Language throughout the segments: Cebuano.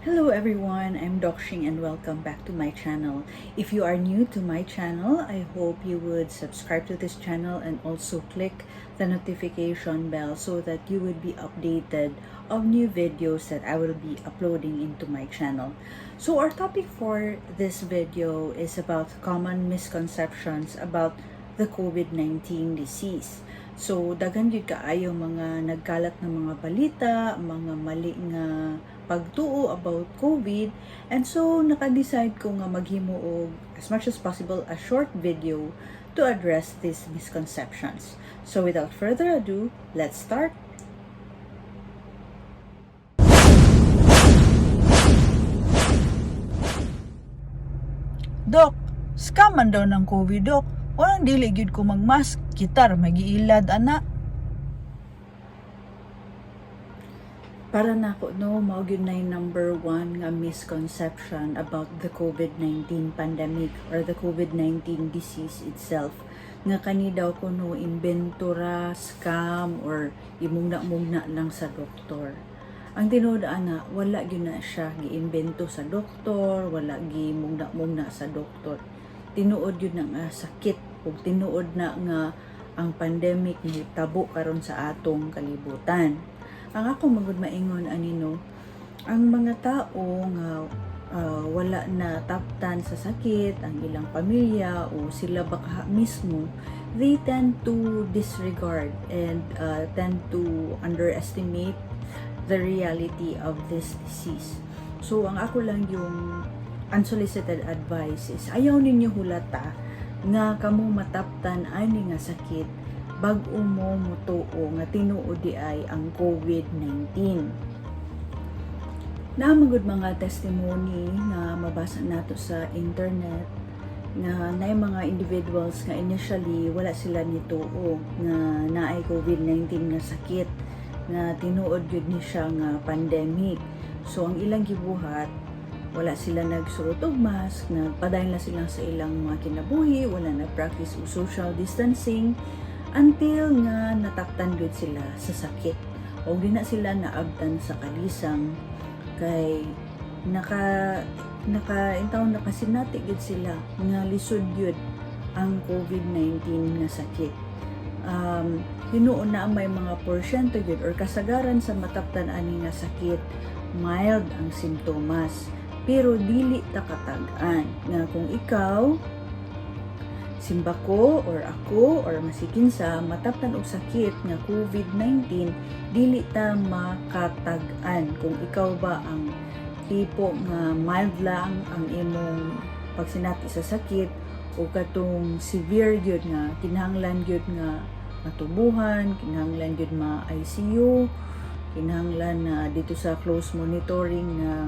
Hello everyone, I'm Doc Shing and welcome back to my channel. If you are new to my channel, I hope you would subscribe to this channel and also click the notification bell so that you would be updated of new videos that I will be uploading into my channel. So our topic for this video is about common misconceptions about the COVID-19 disease. So daghan gyud kaayo mga nagkalat ng mga balita, mga mali nga pagtuo about COVID, and so naka-decide ko nga maghimo og, as much as possible, a short video to address these misconceptions. So without further ado, let's start. Dok, scam man daw ng COVID, Dok. Walang dili gyud ko magmask, kita ra magiilad ana. Para nako, no, mao gyud na yung number one nga misconception about the COVID-19 pandemic or the COVID-19 disease itself. Nga kani daw kuno imbento ra, scam, or imugna-mugna lang sa doktor. Ang tinuod ana, wala gyud na siya giimbento sa doktor, wala gimugna-mugna sa doktor. Tinuod gyud na nga sakit ug tinuod na nga ang pandemic nitabo karon sa atong kalibutan. Ang ako magud maingon ani, no, ang mga tao nga wala na taptan sa sakit, ang ilang pamilya o sila baka mismo, they tend to disregard and tend to underestimate the reality of this disease. So ang ako lang yung unsolicited advice is ayaw ninyo hulata nga kamo mataptan ani nga sakit bag-o mo mutuo nga tinuod di ay ang COVID-19. Naa man gud mga testimony nga mabasa nato sa internet nga naay mga individuals nga initially wala sila nituo nga naay COVID-19 nga sakit, nga tinuod gyud ni siya nga pandemic. So ang ilang gibuhat, wala sila nagsuot og mask, nagpadayon lang sila sa ilang mga kinabuhi, wala nag-practice og social distancing until nga nataktan gyud sila sa sakit. O di na sila naabtan sa kalisang kay naka naka intawon nakasinati gyud sila nga lisod gyud ang COVID-19 nga sakit. Hinuon na may mga porsyento gyud or kasagaran sa mataptan ani nga sakit, mild ang simptomas. Pero dili ta katag-an nga kung ikaw, simbako or ako or masikinsa mataptan og sakit nga COVID-19, dili ta makatag-an kung ikaw ba ang tipo nga mild lang ang imong pagsinati sa sakit o katong severe gyud nga kinahanglan gyud nga matubuhan, kinahanglan gyud ma-ICU, kinahanglan na dito sa close monitoring nga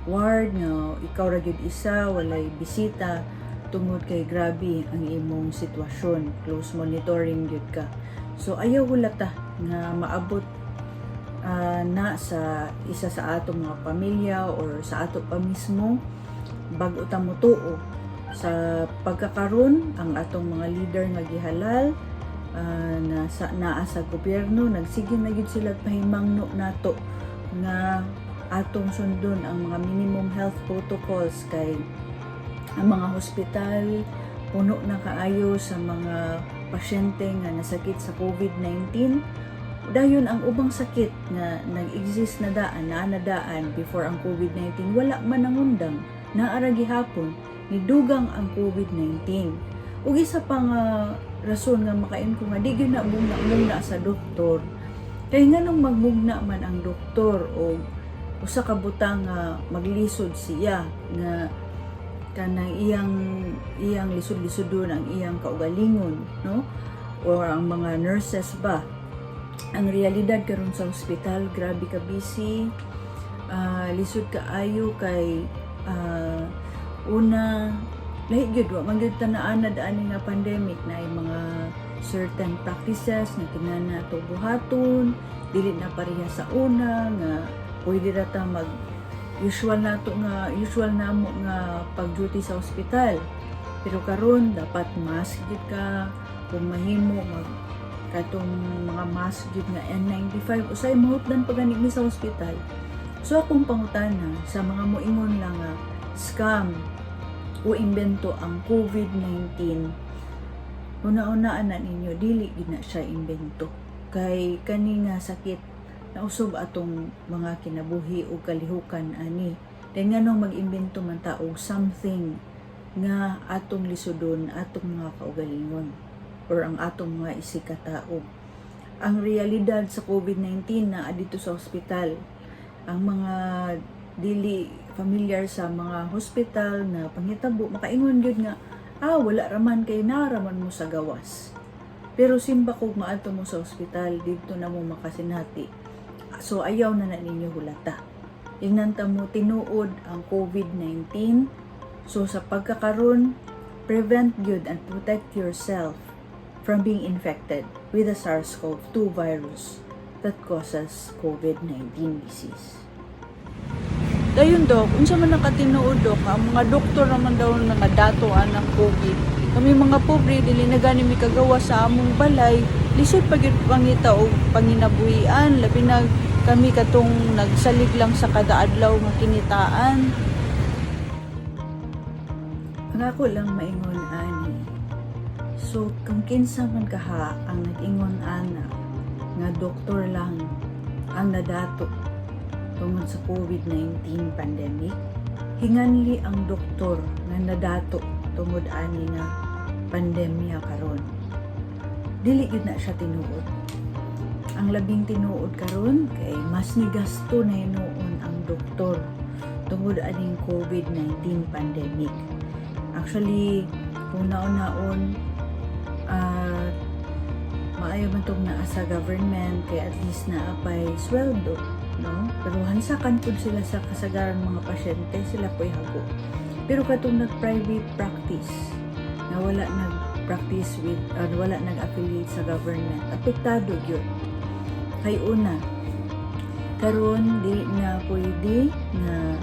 ward nga ikaw ra gyud isa, walay bisita tungod kay grabe ang imong sitwasyon, close monitoring gyud ka. So ayaw hulata nga maabot na sa isa sa atong mga pamilya or sa ato pa mismo bag-o ta motuo. Sa pagkakaron, ang atong mga leader nga gihalal na sa naa sa gobyerno, nagsige na gyud sila pahimangno nato nga atong sundon ang mga minimum health protocols kay ang mga hospital puno na kaayo sa mga pasyente nga nasakit sa COVID-19. Dayon ang ubang sakit nga nag-exist na daan, naa na daan before ang COVID-19, wala man nangundang, naa ra gihapon, nidugang ang COVID-19. Ug isa pa nga rason nga makain ko nga di gyud na mugna sa doktor kay nganong magmugna man ang doktor o usa ka butang nga maglisod siya nga kanang iyang iyang lisod-lisodon ang iyang kaugalingon, no, or ang mga nurses ba? Ang realidad karon sa ospital, grabe ka busy, lisod kaayo kay una, lahi gyud, wa man gyud ta naanad ani nga pandemic na ay mga certain practices nga kinahanglan nato buhaton, dili na pareha sa una nga pwede ra ta mag usual nato nga usual namo nga pag-duty sa ospital. Pero karon dapat mask gyud ka, kung mahimo mag katong mga mask gyud nga N95. Usay mahutdan pa gani mi sa ospital. So akong pangutana sa mga moingon lang nga scam o imbento ang COVID-19, una-unaan na ninyo, dili gid na siya imbento. Kay kani nga sakit, nausob atong mga kinabuhi o kalihukan ani. Then nganong mag-imbento man ta og something nga atong lisudon, atong mga kaugalingon or ang atong mga isigkatao? Ang realidad sa COVID-19 na dito sa ospital, ang mga dili familiar sa mga hospital na panghitabo, makaingon gyud nga, "Ah, wala raman kay naraman mo sa gawas." Pero simba kog maadto mo sa ospital, didto na mo makasinati. So ayaw na na ninyo hulata. Ingnan ta mo, tinuod ang COVID-19. So sa pagkakaron, prevent gyud and protect yourself from being infected with the SARS-CoV-2 virus that causes COVID-19 disease. Dayon, Dok, unsa man ang katinuod, Dok, ang mga doktor naman daw nga dato anang COVID? Kami mga pobre, dili na gani mi kagawa sa among balay, lisod pa gyud pangita og panginabuhian, labi na kami katong nagsalig lang sa kada adlaw nga kinitaan. Ang ako lang maingon ani. So, kung kinsa man kaha ang nag-ingon ana nga doktor lang ang nadato tungod sa COVID-19 pandemic, hinganli ang doktor nga nadato tungod ani nga pandemya karon. Dili gyud na siya tinuod. Ang labing tinuod karon kay mas nigasto na hinuon ang doktor tungod aning COVID-19 pandemic. Actually, kung naon-naon, maayo man tong naa sa government kay at least naa pay sweldo, no? Pero hansakan pud sila sa kasagaran mga pasyente, sila po'y hago. Pero katong nag-private practice, na wala nag-practice with, wala nag-affiliate sa government, apektado gyud. Kay una, karon di na pwede na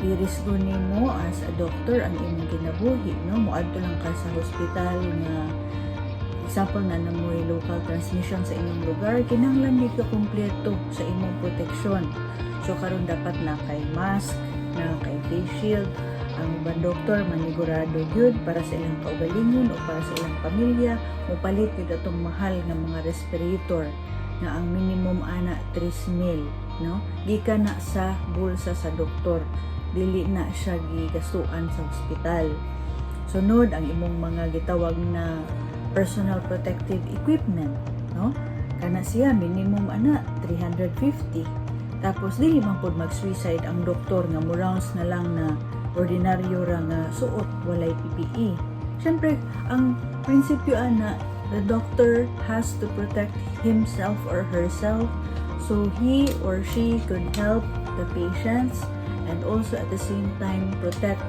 i-risgo nimo as a doctor ang imong kinabuhi, no? Moadto lang ka sa hospital nga example na namoy local transmission sa inyong lugar, kinahanglan di ka kumpleto sa imong proteksyon. So karon dapat na kay mask, na kay face shield. Ang uban doktor manigurado gyud para sa ilang kaugalingon o para sa ilang pamilya, mopalit gyud atong mahal nga mga respirator nga ang minimum ana 3 mil, no? Gikan na sa bulsa sa doktor, dili na siya gigastuan sa ospital. Sunod, ang imong mga gitawag na personal protective equipment, no? Kana siya minimum ana 350. Tapos dili man pud mag-suicide ang doktor nga mo rounds na lang na ordinaryo ra nga suot, walay PPE. Syempre, ang prinsipyo ana, the doctor has to protect himself or herself so he or she could help the patients and also at the same time protect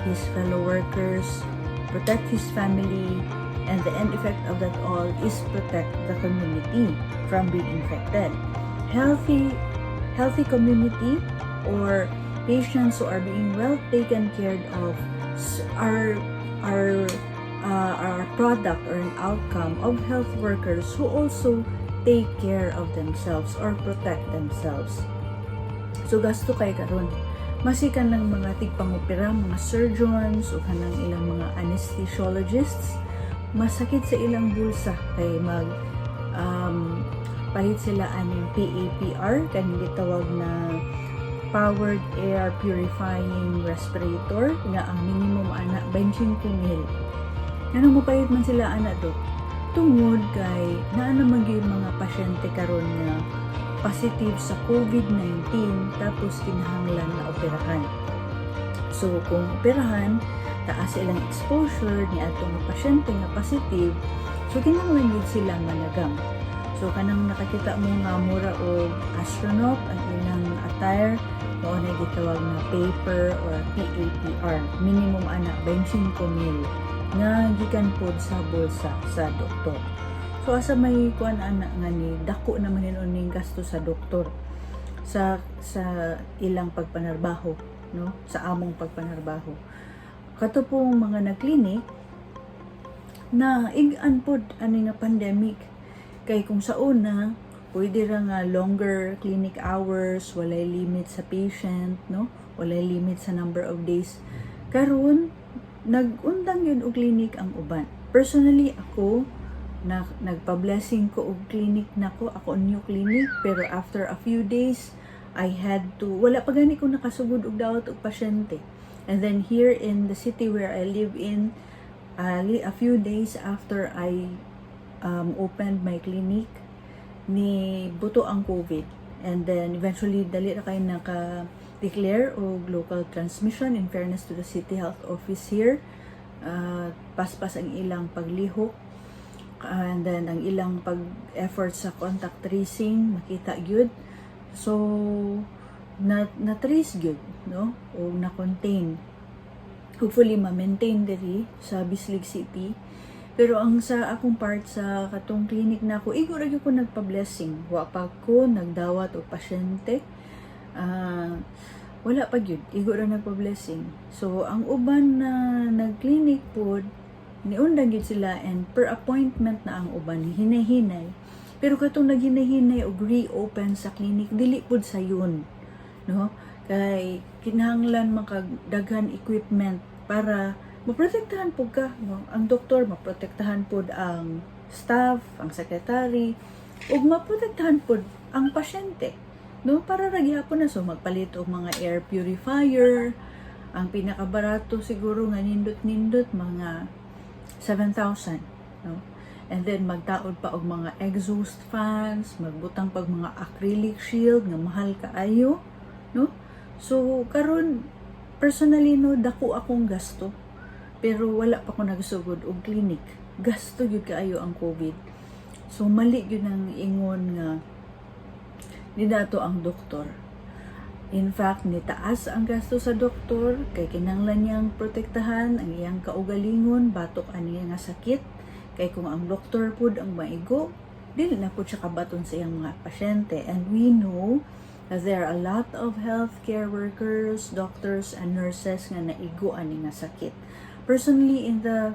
his fellow workers, protect his family, and the end effect of that all is protect the community from being infected. Healthy community or patients who are being well taken care of are a product or an outcome of health workers who also take care of themselves or protect themselves. So gasto kay karon. Masikan lang mga tigpangopera, mga surgeons o kanang ilang mga anesthesiologists, masakit sa ilang bulsa kay mag palit sila aning PAPR, kaning gitawag na powered air purifying respirator nga ang minimum ana 25 mil. Ngano mopalit man sila ana, Dok? Tungod kay naa naman gyud mga pasyente karon nga positive sa COVID-19 tapos kinahanglan na operahan. So kung operahan, taas ilang exposure ni atong pasyente nga positive, so kinahanglan gyud sila managam. So kanang nakakita mo nga mura og astronaut ang ilang attire, mao na gitawag na paper or PAPR. Minimum ana 25 mil nga gikan pod sa bulsa sa doktor. So asa may kuan ana nga ni dako naman hinuon ning gasto sa doktor sa ilang pagpanarbaho, no? Sa among pagpanarbaho. Kato pong mga nagklinik na ig-an pod ani nga pandemic kay kung sa una Pwede ra nga longer clinic hours, walay limit sa patient, no? Walay limit sa number of days. Karon nag-undang gyud og clinic ang uban. Personally ako, na, nagpa-blessing ko og clinic nako, ako new clinic, pero after a few days I had to, wala pa gani ko nakasugod og dawat og pasyente. And then here in the city where I live in, a few days after I opened my clinic, ni buto ang COVID. And then eventually dali ra kay naka-declare og local transmission. In fairness to the city health office here, paspas ang ilang paglihok and then ang ilang pag-effort sa contact tracing, makita gyud. So na na-trace gyud, no, o na-contain. Hopefully ma-maintain diri sa Bislig City. Pero ang sa akong part, sa katong clinic na ako, igo ra gyud ko nagpa-blessing. Wa pa ko nagdawat og pasyente. Ah, wala pa gyud, igo ra nagpa-blessing. So ang uban na nag-clinic pod, niundang gyud sila and per appointment na ang uban, hinay-hinay. Pero katong naghinay-hinay og reopen sa clinic, dili pud sayon, no? Kay kinahanglan man kag daghan equipment para maprotektahan pud ka, no? Ang doktor, maprotektahan pud ang staff, ang secretary, ug maprotektahan pud ang pasyente, no? Para ra gihapon na. So magpalit og mga air purifier. Ang pinakabarato siguro nga nindot-nindot, mga 7,000, no? And then magtaod pa og mga exhaust fans, magbutang pag mga acrylic shield nga mahal kaayo, no? So karon, personally, no, dako akong gasto, pero wala pa ko nagsugod og clinic. Gasto gyud kaayo ang COVID. So mali gyud ang ingon nga nidato ang doktor. In fact, nitaas ang gasto sa doktor kay kinahanglan niyang protektahan ang iyang kaugalingon batok ani nga sakit, kay kung ang doktor pud ang maigo, dili na pud siya kabaton sa iyang mga pasyente. And we know that there are a lot of healthcare workers, doctors and nurses nga naigo ani nga sakit. Personally, in the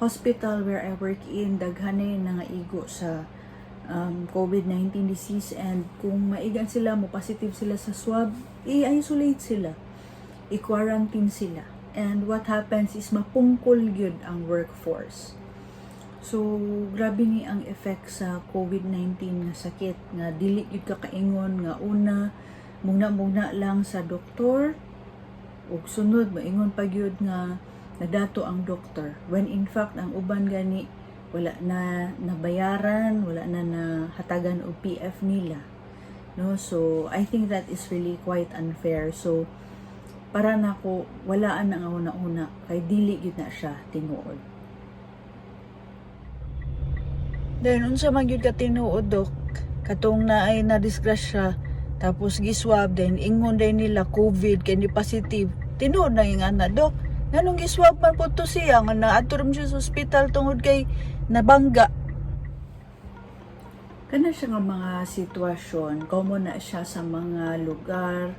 hospital where I work in, daghan na nga igo sa COVID-19 disease, and kung maigan sila, mo positive sila sa swab, i-isolate sila, i-quarantine sila. And what happens is mapungkol gyud ang workforce. So, grabe ni ang effect sa COVID-19 nga sakit nga dili gyud ka kaingon nga una mugna-mugna lang sa doktor ug sunod maingon pa gyud nga nadato ang doktor, when in fact ang uban gani wala na nabayaran, wala na nahatagan og PF nila, no? So I think that is really quite unfair. So para nako, walaan ang una-una kay dili gyud na siya tinuod. Then unsa man gyud ka tinuod, Dok, katong naay na disgrasya tapos giswab, then ingon din nila COVID kay ni positive? Tinuod na yung ana, Dok? Nganong giswab man pud to siya nga naadto ra man siya sa ospital tungod kay nabangga? Kana siya nga mga sitwasyon, common na siya sa mga lugar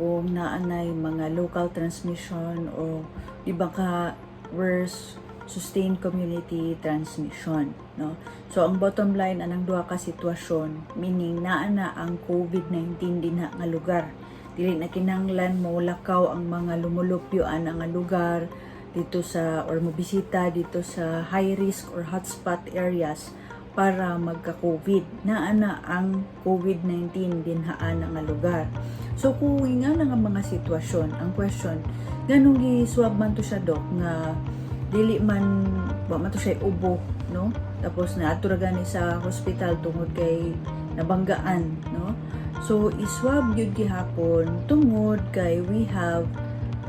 kung naanay mga local transmission o di ba ka worse, sustained community transmission, no? So ang bottom line anang duha ka sitwasyon, meaning naa na ang COVID-19 dinha nga lugar, dili na kinahanglan mo lakaw ang mga lumulupyo ana nga lugar dito sa or mobisita dito sa high risk or hotspot areas para magka-COVID. Naa na ang COVID-19 dinhaan nga lugar. So kung nga na nga mga sitwasyon, ang question, nganong gi-swab man to siya, Dok, nga dili man, wa man to siya ubo, no? Tapos naadto ra gani sa hospital tungod kay nabanggaan, no? So iswab gyud gihapon tungod kay we have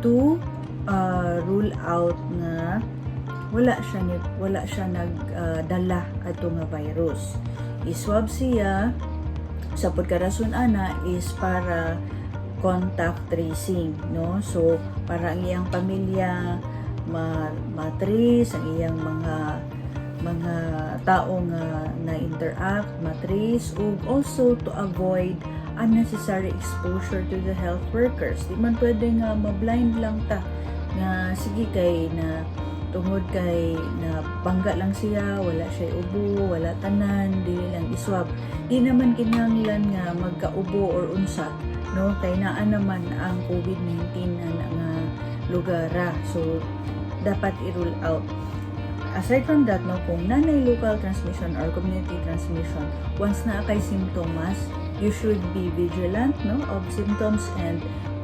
to rule out nga wala siya nagdala ato nga virus. Iswab siya sa pagkarason ana is para contact tracing, no? So para ang iyang pamilya ma matrace, ang iyang mga tao nga na-interact matrace, ug also to avoid unnecessary exposure to the health workers. Di man pwede nga ma-blind lang ta nga sige kay na Tungod kay na bangga lang siya, wala siya ubo, wala tanan, dili lang iswab. Di naman kinahanglan nga magkaubo or unsa, no? Kay naa naman ang COVID-19 na nga lugara. So dapat i-rule out. Aside from that, no, kung nanay local transmission or community transmission, once naa kay simptomas, you should be vigilant, no, of symptoms, and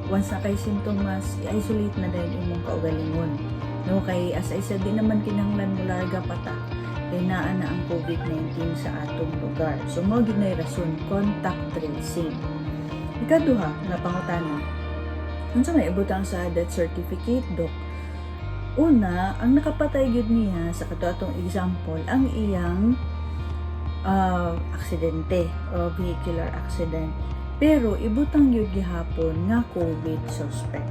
once naa kay simptomas, i-isolate na dayon imong kaugalingon. No, kay as I said, di naman kinahanglan mo larga pa ta kay naa na ang COVID-19 sa atong lugar. So mao gyud na rason, contact tracing. Ikaduha nga pangutana: unsa may ibutang sa death certificate, Dok? Una, ang nakapatay gyud niya sa kato atong example, ang iyang aksidente o vehicular accident. Pero ibutang gyud gihapon nga COVID suspect.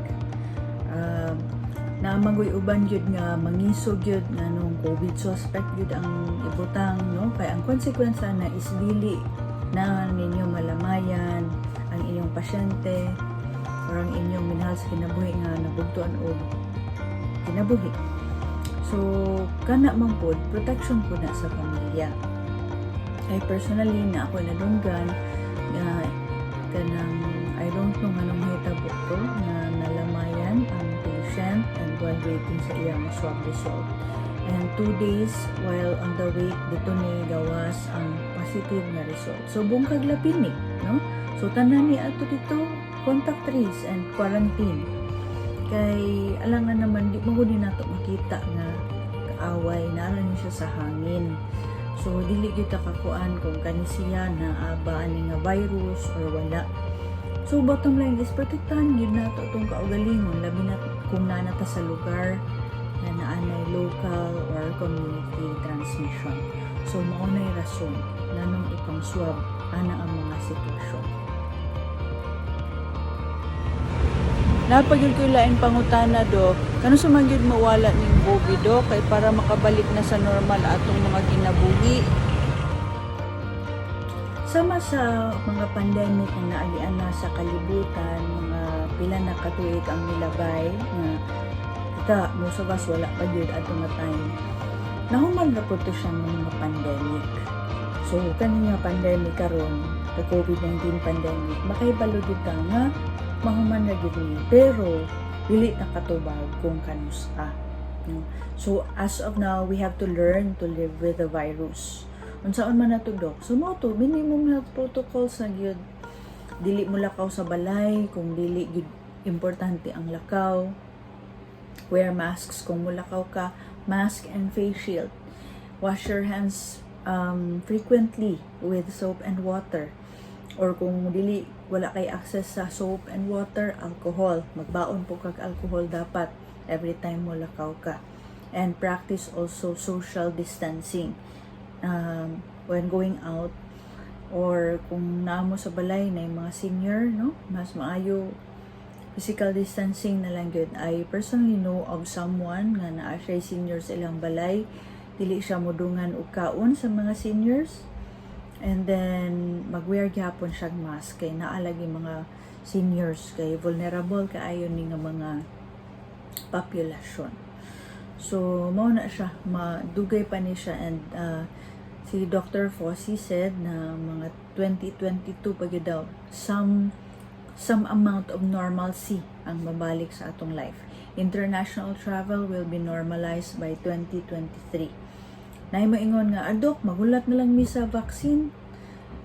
Naa man goy uban gyud nga mangisog gyud nga nung COVID suspect gyud ang ibutang, no, kay ang consequence na is dili na ninyo malamayan ang inyong pasyente or ang inyong minahal sa kinabuhi nga nabugtuan og kinabuhi. So kana man pod, protection po na sa pamilya. Kay personally na ako nadunggan nga kanang, I don't know nganong mahitabo to, nga nalamayan ang patient and while waiting sa iyang swab result. And 2 days while on the wait, dito ni gawas ang positive nga result. So bungkag lapini, no? So tanan ni ato dito, contact trace and quarantine. Kay alangan naman di mo gud nato makita nga kaaway, naa ni siya sa hangin. So dili gyud ta kakuan kung kani siya na ba ani nga virus or wala. So bottom line is protektahan gyud nato atong kaugalingon, labi na kung naa na ta sa lugar na naanay local or community transmission. So mao nay rason nganong ipang swab ana ang mga sitwasyon. Naa pa gyud ko'y lain pangutana, Dok. Kanus-a man gyud mawala ning COVID, Dok, kay para makabalik na sa normal atong mga kinabuhi? Sama sa mga pandemic na naagian na sa kalibutan, mga pila na katuig ang nilabay nga kita, most of us, wala pa gyud ato nga time. Nahuman ra pud to siya ng mga pandemic. So kani nga pandemic karon, the COVID-19 pandemic, makahibalo gyud ta nga mahuman na gyud ni. Pero dili ta katubag kung kanus-a. No? So as of now, we have to learn to live with the virus. Unsaon man nato, Dok? So mao to, minimum health protocols na gyud. Dili mo lakaw sa balay kung dili gyud importante ang lakaw. Wear masks kung mulakaw ka, mask and face shield. Wash your hands frequently with soap and water. Or kung dili, wala kay access sa soap and water, alcohol. Magbaon po kag alcohol dapat every time mo lakaw ka. And practice also social distancing when going out or kung naa mo sa balay na yung mga senior, no, mas maayo physical distancing na lang gyud. I personally know of someone nga naa siya senior sa ilang balay, dili siya mudungan og kaon sa mga seniors and then magwear gyapon siya mask kay naa lagi mga seniors, kay vulnerable kaayo ni nga mga populasyon. So mao na siya, madugay pa ni siya, and si Dr. Fauci said na mga 2022 pa gyud daw some amount of normalcy ang mabalik sa atong life. International travel will be normalized by 2023. Naay moingon nga, "Ah, Dok, magulat na lang mi sa vaccine."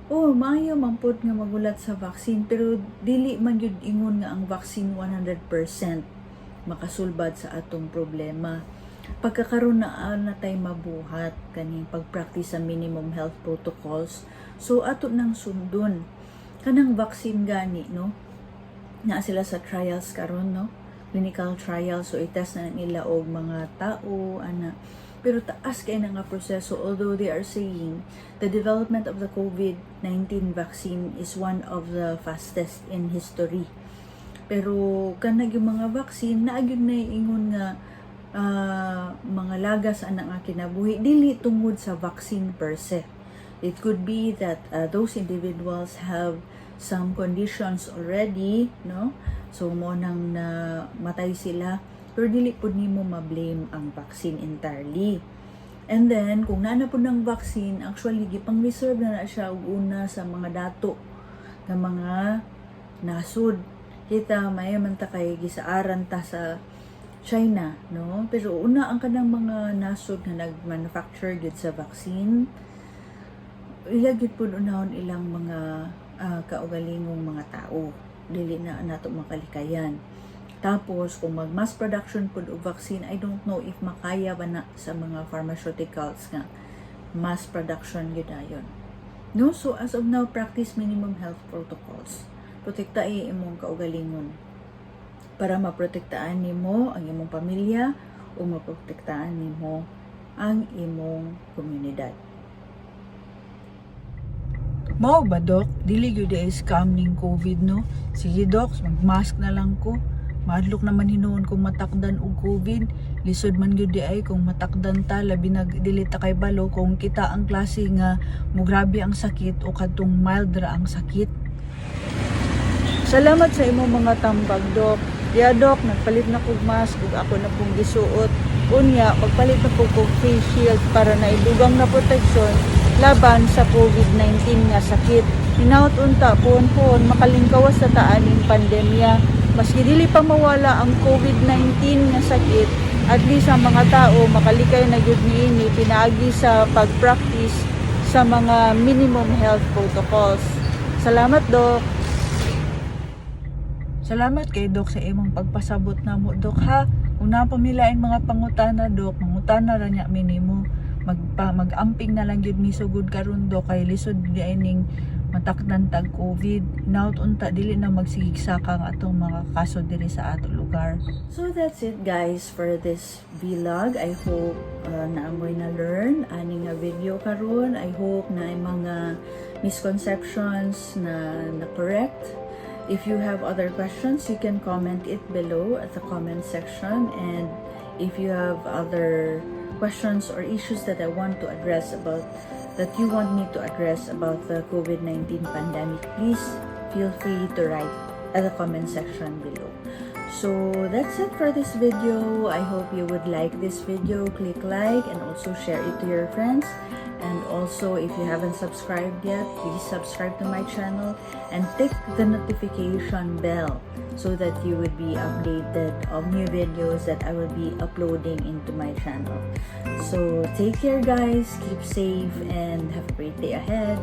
Oh, maayo man pod nga magulat sa vaccine, pero dili man gyud ingon nga ang vaccine 100% makasulbad sa atong problema. Pagkakaroon na na tay mabuhat kaning pag-practice sa minimum health protocols. So ato nang sundon kanang vaccine gani, no? Na sila sa trials karon, no? Clinical trials, so i-test na nila og mga tao ana. Pero taas kay na nga proseso, although they are saying the development of the COVID-19 vaccine is one of the fastest in history. Pero kanang yung mga vaccine naa gyud na ingon nga mga lagas ana nga kinabuhi, dili tungod sa vaccine per se. It could be that those individuals have some conditions already, no? So mao nang namatay sila. Pero dili pud nimo ma-blame ang vaccine entirely. And then, kung naa na pud ng vaccine, actually, gipang-reserve na na siya og una sa mga dato nga mga nasud. Kita, may man ta kay gisaaran ta sa China, no? Pero una ang kanang mga nasod nga nag-manufacture gyud sa vaccine, ila gyud pud unahon ilang mga kaugalingong mga tao. Dili na nato makalikayan. Tapos, kung mag mass production pud og vaccine, I don't know if makaya ba na sa mga pharmaceuticals nga mass production gyud ayon. No, so as of now, practice minimum health protocols. Protektahi imong kaugalingon para maprotektaan nimo ang imong pamilya o maprotektaan nimo ang imong komunidad. Mao ba, Dok? Dili gyud ay scam ning COVID, no? Sige, Dok, mag-mask na lang ko. Maadlok naman hinuon kung matakdan og COVID. Lisod man gyud di ay kung matakdan ta, labi nag dili ta kay balo kung kita ang klase nga mugrabe ang sakit o kadtong mild ra ang sakit. Salamat sa imong mga tambag, Dok. Diya, Dok, nagpalit na kog mask ug ako na pong gisuot. Unya, magpalit na po kog face shield para naidugang na proteksyon laban sa COVID-19 nga sakit. Hinaut unta puhon-puhon makalingkawas sa ta aning pandemya. Maski dili pa mawala ang COVID-19 nga sakit, at least ang mga tao makalikay na gyud niini pinaagi sa pag-practice sa mga minimum health protocols. Salamat, Dok. Salamat kay, Dok, sa imong pagpasabot namo, Dok, ha. Kung naa pa mi laing mga pangutana, Dok, mangutana ra nya mi nimo. Mag-amping na lang gyud mi sugod karon, Dok, kay lisod di ay ning matakdan tag COVID. Hinaut unta dili na magsigig saka ang atong mga kaso diri sa ato lugar. So that's it, guys, for this vlog. I hope naa moy na learn ani nga video karon. I hope na mga misconceptions na na correct. If you have other questions, you can comment it below at the comment section. And if you have other questions or issues that you want me to address about the COVID-19 pandemic, please feel free to write at the comment section below. So that's it for this video. I hope you would like this video. Click like and also share it to your friends. And also, if you haven't subscribed yet, please subscribe to my channel and tick the notification bell so that you would be updated of new videos that I will be uploading into my channel. So take care, guys, keep safe, and have a great day ahead.